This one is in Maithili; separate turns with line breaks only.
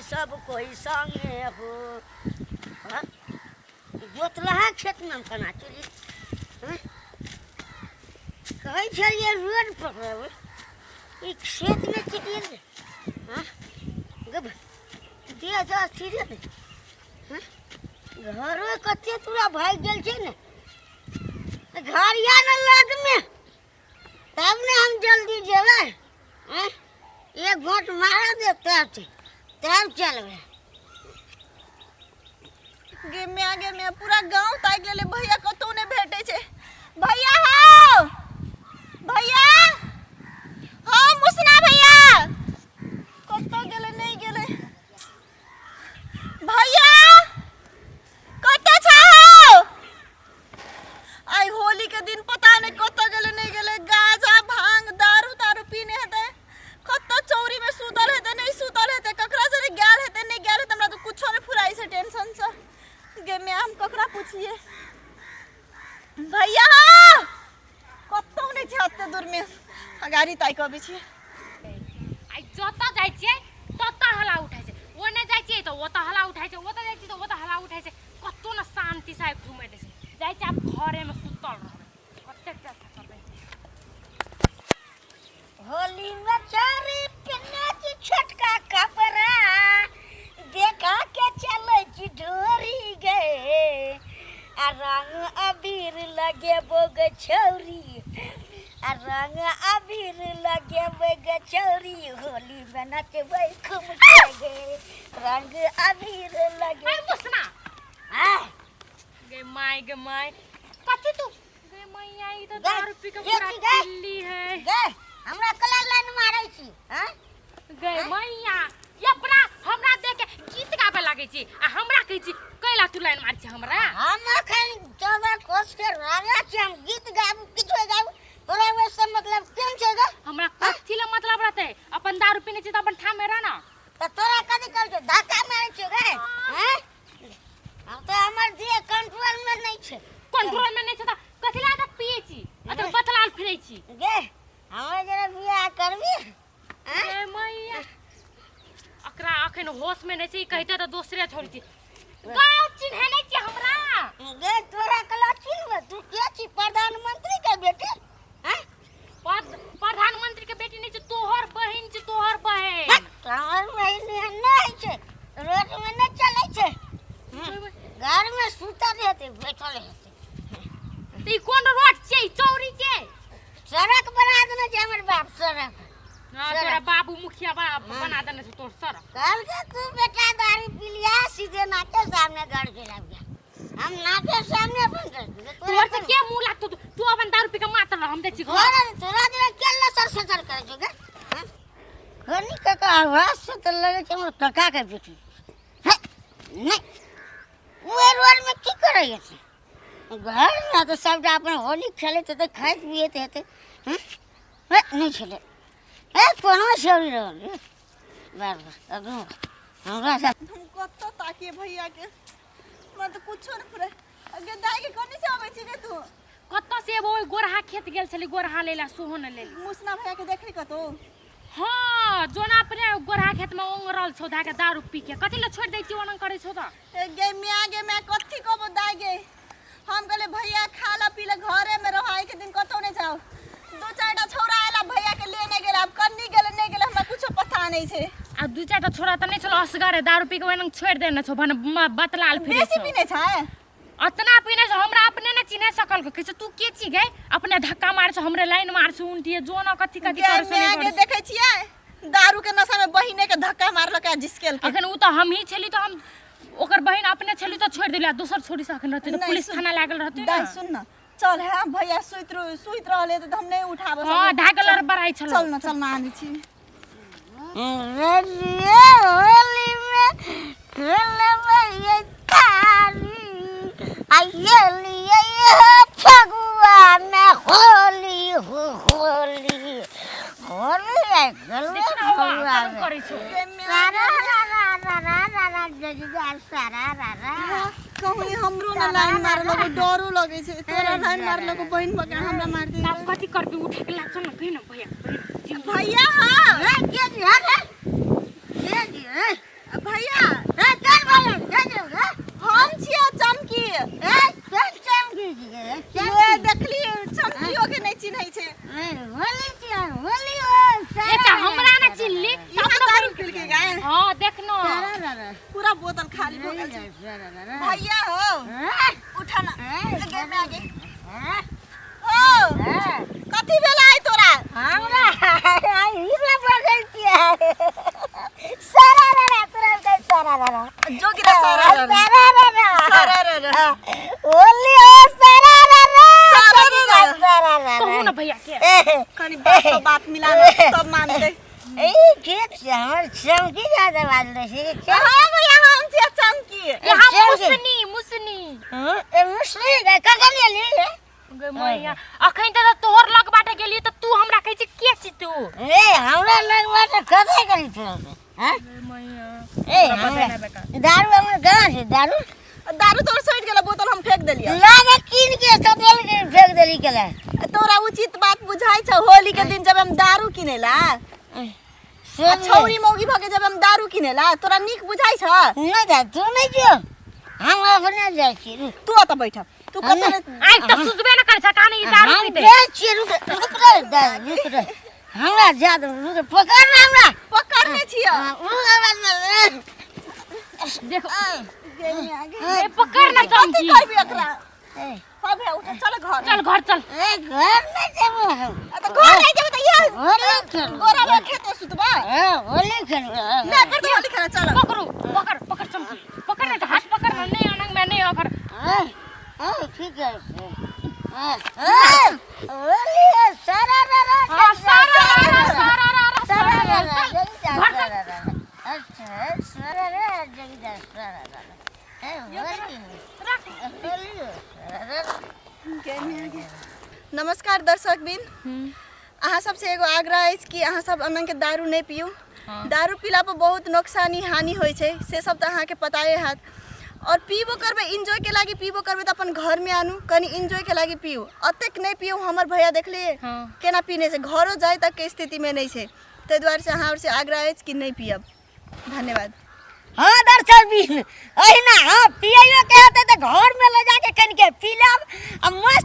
सब कोई संगे हो। हाँ? जोतलहा खेतमे हम केना चलि? हँ? कहै छलियै रोड पकड़बै, ई खेतमे चलि गेलै। हँ गब देह जा सीधे ने। हँ? घरो कते दूरा भागि गेल छै ने, घर या ने लगमे, तब ने हम जल्दी जेबै। आँय, एक घोट मारा दे तब तब चलबै।
गे म्या, गे म्या, पूरा गांव ताकि लेले, भैया कतौ नहि भेटै छै। भैया हौ, भैया हौ, मुसना भैया कतौ गेलै? नहि गेलै। भैया कतऽ छौ हौ? आइ होली के दिन पता नहीं कतऽ गेलै नहि गेलै। गाजा भांग दारू तारू पीने हेतै, कतऽ चौरी में सुतल हेतै, नहीं सुतल हेतै, ककरा जरे गेल हेतै, नहीं गेल हेतै, हमरा तऽ कुछो नहीं फुराइ छै टेंशन से। गे मैं, हम ककरा पूछिए? भैया कतौ नहीं छै एते दूर में, गाड़ी ताकि अबै छी।
आइ जतऽ जाइ छियै ततऽ हल्ला उठै छै। ओने जाइ छियै तऽ ओतऽ हल्ला उठै छै, ओतऽ जाइ छियै तऽ ओतऽ हल्ला उठै छै। कतौ ने शान्ति से आइ घुमै दै छै। जाइ छै आब घरेमे सुतल रहबै, कतेक जा सकबै।
होली में चारी पिन्ने छी छोटका कपड़ा, देखा के चलै छी ढोरी गे, आ रंग अबीर लगेबो गे छौरी, आ रंग अबीर लगेबै गे छौरी, होली में नचबै खूब गे, रंग अबीर लगे।
अरे मुसना!
आय।
गे माय, गे माय, कथी तू? गे मैया, ई तऽ
गे,
दारू पी के
गे
पूरा
की गे?
किल्ली है।
गे, हमरा कला लाइन मारै छी? हाँ?
गे मैया, ई अपना हमरा देख के गीत गाबे लागै छी आ हमरा कहै छी कैला तू लाइन मारै छी हमरा?
हम अखन 14 कोस के राजा छी, हम गीत गाबू किछो गाबू, तोरा ओहिसँ मतलब केहन छै गे?
हमरा कथी ले मतलब रहतै? अपन दारू पीने छी तऽ अपन ठामे रह ना।
तऽ तोरा कथी करै छौ? धक्का मारै छियौ गे? हैं? आब तऽ हमर देह कंट्रोल मे नहि छै।
कंट्रोल में नहीं छै तऽ कथी ला तऽ पिए छी आ तऽ बतलाल फिरै छी?
गे, हमरा जरा बियाह करबी? आँय?
गे मैया, एकरा अखन होश में नहीं छै, ई कहिते तऽ दोसरे छोड़ी छी। गाँव चिन्हे नहीं छी हमरा?
गे, तोरा कला चिन्हबै? तू के छी, प्रधानमंत्री के बेटी? आँय?
प्रधानमंत्री के बेटी नहीं छै, तोहर बहिन छै, तोहर बहिन।
हट, हमर बहिन एहन नहि छै, रोड मे नहि चलै छै, घर मे सुतल हेतै, बैठल हेतै।
तऽ ई कोन रोड छै? ई चौरी छै।
सड़क बना देने छै हमर बाप, सड़क।
हाँ, तोरा बाबू मुखिया बना देने छै तोर सड़क।
कहलकै तू बेटा दारू पी लिया, सीधे नाके सामने घर के आबि गया। हम नाके सामने अपन कर दिए।
तोहर से के मुंह लागतो? तू तू अपन दारू पी के मातल रह, हम जाइ छी घर।
तोरा तोरा दिना के लसर ससर करै छौ गे? हाँ? कनी काका आवाज से तऽ लगै छै हमर काका के बेटी। हे, नहि ओहि रोडमे की करै छै? घरमे तऽ सबटा अपन होली खेलैत हेतै, खाइत पियैत हेतै। हँ? हे, नहि छलै। हे, कोनो छौड़ी रहल रे। बार बार अगू हमरा सब
हम कतऽ ताकिए भैया के? हमरा तऽ कुछो नहि फुराय। गे दाइ, के कनी से अबै छी गे तू?
कतऽ से एबो? ओहि गोरहा खेत गेल छली गोरहा लै ला, सेहो ने लेली।
मुसना भैया के देखली कतौ?
हाँ, जोना अपने गोरहा खेत में ओंगरल छौ धाके दारू पी के। कथी ले छोड़ि दै छी ओना करै छौ तऽ?
ए गे म्या, गे म्या, कथी कहबो दाइ गे। हम कहले भैया खा ला पी ला, घरे में रहो, आइ के दिन कतौ नहीं जाओ। दू चारिटा छौड़ा आएला, भैया के लेने गेल, आब कन्नी गेल नहीं गेल, हमरा कुछो पता नहीं छै।
आ दू चारिटा छोरा तऽ नहि छलो, असगरे दारू पी के ओहिना छोड़ि देने छौ, भने बतलाल फिरै
बेसी
छौ।
पीने छै।
अतना पीने छै, हमरा अपने ने चिन्ह सकल। कहै छै तू के छी गे? अपने धक्का मार छौ, हमरे लाइन मार छौ, उनटिए जो न कथी कथी
गे
करै छौ,
म्या
नहि
गे,
करै छौ।
देखै छियै दारू के नशा में बहिने के धक्का मारलक आ जिसकेल के।
अखन उ तऽ हमही छली तऽ हम ओकर बहिन अपने छली तऽ छोड़ि देली, आ दोसर छोड़ी से अखन रहतै तऽ
नहीं,
पुलिस
सुन।
थाना लागल रहतै
दाइ
ने।
सुन न, चल। है भैया सुति रहले तऽ हम नहीं उठाबऽ
हाँ,
सकबै।
धाके लड़बड़ाइ छलौ।
चल न, चल न, आनै छी।
रजिए होली में खेलबै ये तारी, आइए लिए ये फगुआ में होली हो, होली होली आइ खेलबै
देखी ने हवा
फगुआ
गरम
में।
करै छौ।
गे म्या,
सारा रा रा रा रा रा रा जजुआ सारा रा रा।
कहूँ हमरो न लाइन मारे लगो, डरो लगै छै। तोरा लाइन मारे लगो बहिन बका, हमरा मार दे।
आब कथी करबी? उठे के लाग, चल न, कही न भैया, बहिन।
भैया। हाँ।
हे, के जी, हे, हे। के जी, हे।
भैया
ए कौन बोले हाँ
हम छियै चमकी
ए कौन चमकी छियै?
ये देखली चमकियो के नहि चिन्है छै
होली छियै होली हो
ए तऽ हमरा ने चिन्हली तऽ
यहाँ
अपना
दारू पीलकै गाय
हाँ देख न
पूरा बोतल खाली भऽ गेल छै भैया हो उठा ना गे मैं आगे हो कथी भेल आइ तोरा
हमरा हिला बगल छियै सारा रा तोरा के सारा रा
जोगी रे सारा रा रा।
सारा रा
सारा रा रा।
होली हो सारा रा रा
सारा रा रा।
सारा रा
कहू न भैया के
कनी बात पर बात मिला ना तब मानते
ए ठीक छै हमर चमकी ज्यादा बाजल छै
हाँ भैया हम छियै चमकी
यहाँ
चल गे।
मुसनी मुसनी
ए मुस्लिम कखन एली रे
गे मैया अखन तऽ तोहर लग बाटे गेलियै तऽ तू हमरा कहै छै के छी तू
ए हमरा लगवा तऽ कथी करी तू हैं ए हमरा दारू हमर कहाँ छै दारू
दारू तोर सटि गेल बोतल हम फेंक देलियै
लागे कीन के सतेल के फेंक देली केला
तोरा उचित बात बुझाइ छौ होली के दिन जब हम दारू किनेला आ
सुन
छौरी मौगी भऽ के जब हम दारू किनेला तोरा नीक बुझाइ छ
नहि जा तू नहि जो हम अपने जाइ छी रुक
तू ओतऽ बैठ तू कतऽ ने-
आइ तऽ सुतबे न करै छ काने ई दारू
हम
पीते
जाइ छी रुक रुक रे रुक रे हमरा जा दे रुक पकड़ ना हमरा
पकड़ने छियै
हाँ, रुक हमरा
देख
ए
ए पकड़ न
कथी
चमकी
करबी एकरा
ए
हाँ भैया उठ चल घर
चल घर चल
ए घर नहि जेबो हम
आ तऽ घर नहि जेबै तऽ इएह
होली खेलबै
गोरा में खेत सुतबा
हाँ, होली खेलबै
नहि कर तऽ होली खेला चल
पकड़ू पकड़ पकड़ चमकी पकड़ न तऽ हाथ पकड़ न नहीं अनंग में नहीं ओकर
हाँ, हाँ, ठीक है हाँ, हाँ, होली है, सारा रा रा,
हाँ सारा रा रा सारा रा रा
सारा
सारा
रा
रा
रा,
चल
जग जा,
घर चल
सारा रा रा। अच्छा, सारा रा, जग जा, सारा रा रा। ए, होली है,
रख
होली है, सारा रा रा।
नमस्कार दर्शक बिन अहाँ सबसे एगो आग्रह अछि कि अहाँ सब अनंग के दारू नहि पियू दारू पीला पर बहुत नोकसानी हानि होइ छै से सब तऽ अहाँके पताए हैत और पीबो करबै इन्जॉय के लागी पीबो करबै तऽ अपन घरमे आनू कनि इन्जॉय के लागी पियू अतेक नहि पियू हमर भैया देखलियै केना पीने छै घरो जाय तकके स्थितिमे नहि छै ताहि दुआरे से अहाँ आओरसँ आग्रह अछि कि नहि पियब धन्यवाद
हाँ दर्शक बिन अहिना हाँ पियैयो के हेतै तऽ घरमे लऽ जाके कनिके पी लेब आ मस्त।